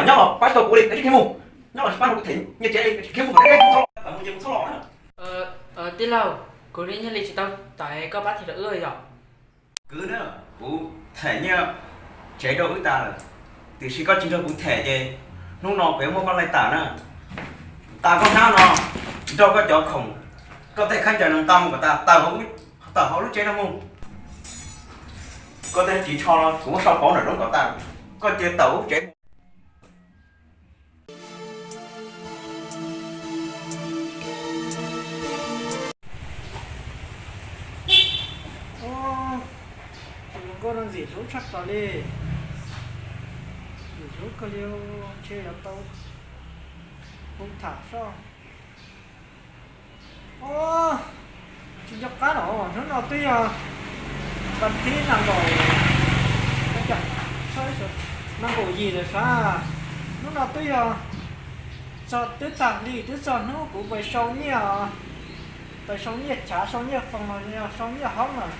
Nyob los pab tau kuv li, koj tsis khiav mus. Nyob los tsis pab kuv them nyiaj tsev li, koj tsis khiav mus, txhob los na. Tij laug, kuv li nyiaj li tsis tau tawm, koj pab them rau wb yom. Kwv na, kuv them nyiaj tsev rau wb tas lawm, tiam sis koj tsis nrog kuv them ces hnub no kuv yuav muab koj laij tawm na. Nqa koj hnab no nrog koj cov khoom, koj tej khaub ncaws no nqa mus kom tas, tawm hauv lub tsev no mus. Koj tej ris tsho los kuv muab sau pauv nram roob kom tas, koj cia tawm lub tsev mus. Tus hluas nkauj no ntxim hlub tshaj plaws li, ntxim hlub kawg li, ntshe yuav tau hu tham soj. Tsis nco qab los hnub no twb yog vas thib nees nkaum, nees nkaum yim lawm sav. Hnub no twb yog txog, twb tag hli twb txog hnub kuv pais sau nyiaj, pais sau nyiaj chav, sau nyiaj foos los yog sau nyiaj hoob lawm.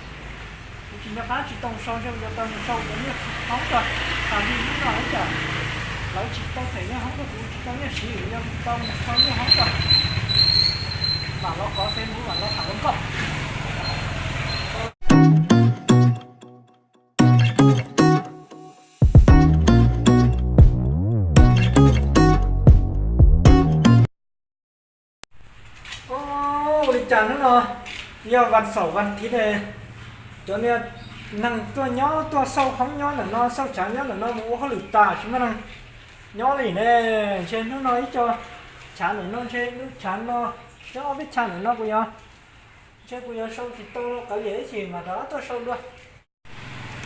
Kuv tsis nco qab tsis tau sau, ntshe kuv yuav tau mus sau cov nyiaj hoob tso. Tag hli hnub no ib tsam lawv tsis tau them nyiaj hoob rau kuv, tsis tau nyiaj siv, kuv yuav tau mus sau nyiaj hoob tso. Vam los kov Facebook, vam los tham hluas nkauj. Ua li cas hnub no yog vas xaum vas thiv ne, cov niag neeg tuaj nyob, tuaj xauj hoob nyob ntawm no, xauj chav nyob ntawm no mus ua hauj lwm tas, tsis muaj neeg nyob li ne. Ntshe hnub no ib co chav ntawm no, ntshe lub chav no, cov ob peb chav ntawm no kuv yuav, ntshe kuv yuav sau tsis tau, qawv liam ib chim mam rov tuaj sau dua.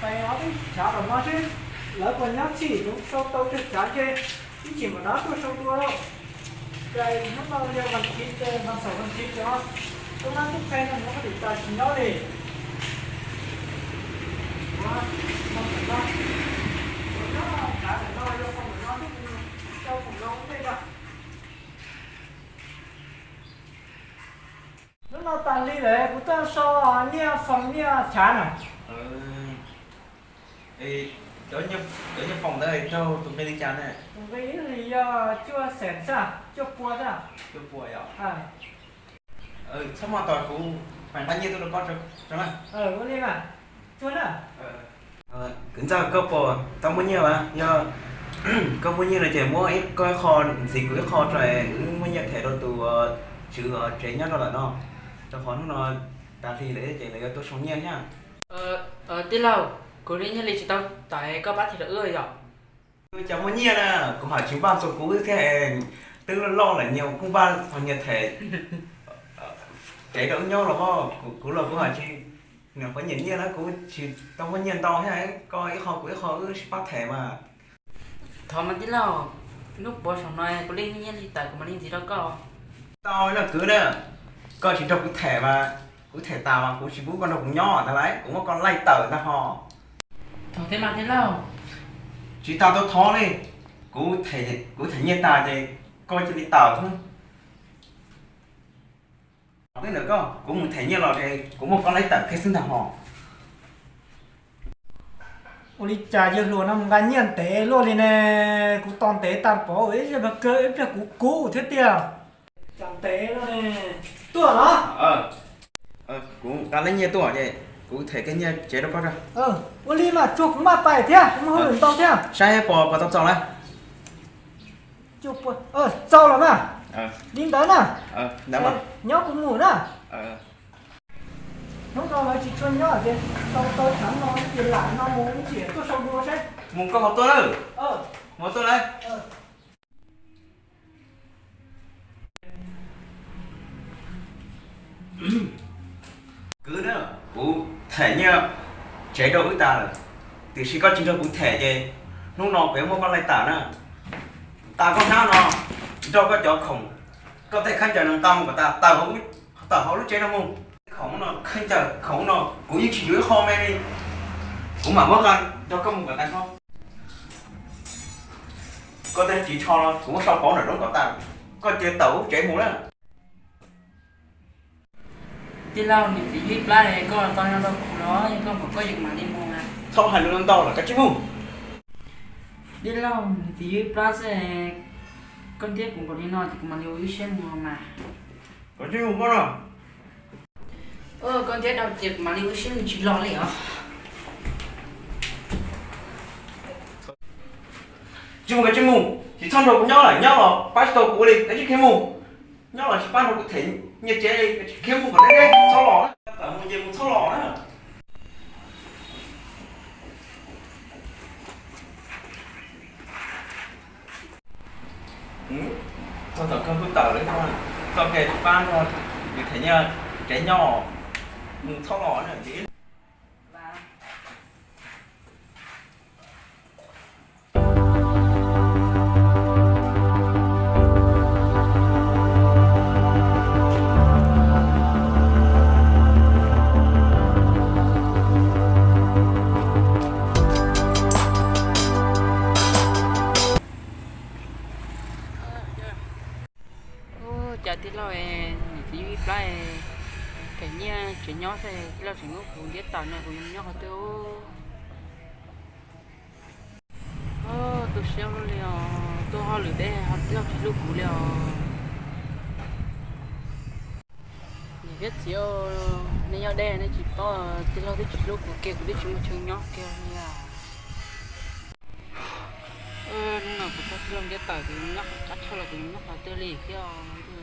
Peb ob peb chav tom no xwb, lawv puas nyob txhij, kuv sau tau tsawg chav ntshe ib chim mam rov tuaj sau dua lauj. Ces hnub no yog vas thiv, vas xaum vas thiv ces tub mab tub qhe no mus hauj lwm tas tsis nyob li. Hnub no tas li lawm, kuv tuaj sau nyiaj foos nyiaj chav na. Cov nyiaj foos ntawd raug tus nqi li cas ne? Tus nqi ib hlis yog cuaj xees xwb, cuaj pua xwb. Cuaj pua yom? Txhob maj tos, kuv pais nqa nyiaj tuaj rau koj tso na. Ua li mas, cuag na. Kwv ntxawg, koj puas tau muaj nyiaj mas? Yog koj muaj nyiaj no ces muab koj ib qho ntxiv kuv ib qho tso, wb muab nyiaj them rau tus tswv tsev nyob rau ntawm no, rau qhov hnub no tas hli lawm ces lawv yuav tuaj sau nyiaj thiab. Tij laug, kuv li nyiaj li tsis tau tawm, koj pab them rau wb yom. Cas muaj nyiaj na, kuv hais tsis npaj txog kuv thiab, twb loj loj lawm nyias kuj npaj txog nyias them tsev rau wb nyob los, kuv los kuv hais tsis, niam qhuav nyiam nyiaj na, kuv tsis tau muaj nyiaj ntau thiab, koj ib qho kuv ib qho wb sib pab them mas. Thov mas tij laug, hnub puav saum no kuv li nyiaj li tawm kuv mam li ntxiv rau koj. Tau no kwv na, koj tsis nrog kuv them mas, kuv them tas mas kuv tsis pub koj nrog kuv nyob ntag lauj, kuv muab koj laij tawm ntag ho. Thov thiab mas tij laug. Tsis tas tau thov li, kuv them nyiaj tas ces koj cia li tawm xwb. Twb ntawm koj, kuv mus them nyiaj los ces kuv muab koj laij tawm kiag xwb ntag ho. Ua li cas yawg hluas no mus nqa nyiaj ntev luaj li ne? Kuv tos ntev tag npaum, ib pliag kuv kub thiab tiag. Cas ntev luaj ne? Tuaj los? Kuv nqa lab nyiaj tuaj ces kuv them kiag nyiaj tsev rau koj tso. Ua li mas tsuag kuv maj pais thiab, kuv muaj hauj lwm ntau thiab. Saib puas puas tau txaus lawm. Txaus los mas. Li ntawd na. Nyob kuv mus na. Hnub no lawv tsis tshua nyob ces tau tau chav no ces lam no mus ib chim tuaj sau dua seb. Mus koj ho tuaj lawm. Mus tuaj lawm. Kwv na, kuv them nyiaj tsev rau wb tas lawm, tiam sis koj tsis nrog kuv them ces hnub no kuv yuav muab koj laij tawm na. Nqa koj hnab no nrog koj cov khoom, koj tej khaub ncaws no nqa mus kom tas, tawm hauv lub tsev no mus. Khoom no, khaub ncaws khoom no kuv yeej tsis yuav ib qho me li, kuv mam muab nqa nrog koj mus kom tag nrho. Koj tej ris tsho los kuv muab sau pauv nram roob kom tas, koj cia tawm lub tsev mus na. Tij laug, niam txiv ib plab koj tau nyob rau kuv los, yog koj kom koj yeej mam li mus na. Txhob hais lus ntau lawm, kav tsij mus. Tij laug, niam txiv ywj plab xwb, koj ntiab kuv npaum li no ces kuv mam li ua ib siab mus mas. Koj tsis mus koj no. Koj ntiab dhau ces kuv mam li ua ib siab mus tsis los li os. Tsis mus koj tsis mus, tsis txhob nrog kuv nyob lawm, nyob los pab tsis tau kuv li, koj tsis khiav mus. Nyob los tsis pab nrog kuv them nyiaj tsev li, koj tsis khiav mus kom deb deb, txhob los na. Tawm mus ces mus txhob los na. Txog thaum kawg kuj tawm lawm, txoj kev tsis pab nrog kuv them nyiaj tsev nyob, mus txhob los na. Ua cas tij laug, niam txiv ywj ib plab, them nyiaj tsev nyob xwb tij laug tseem muab kuv ntiab tawm no kuv yuav nyob qhov twg? Tu siab luaj li os, tuaj hauj lwm deb ho tij laug tsis hlub kuv li os. Niam thiab txiv, nej nyob deb nej tsis paub, tij laug twb tsis hlub kuv kiag, kuv twb tsis muaj chaw nyob kiag li. Hnub no kuv tau tij laug ntiab tawm, kuv nyob qhov qab tshaj los kuv nyob qhov twg li thiab os?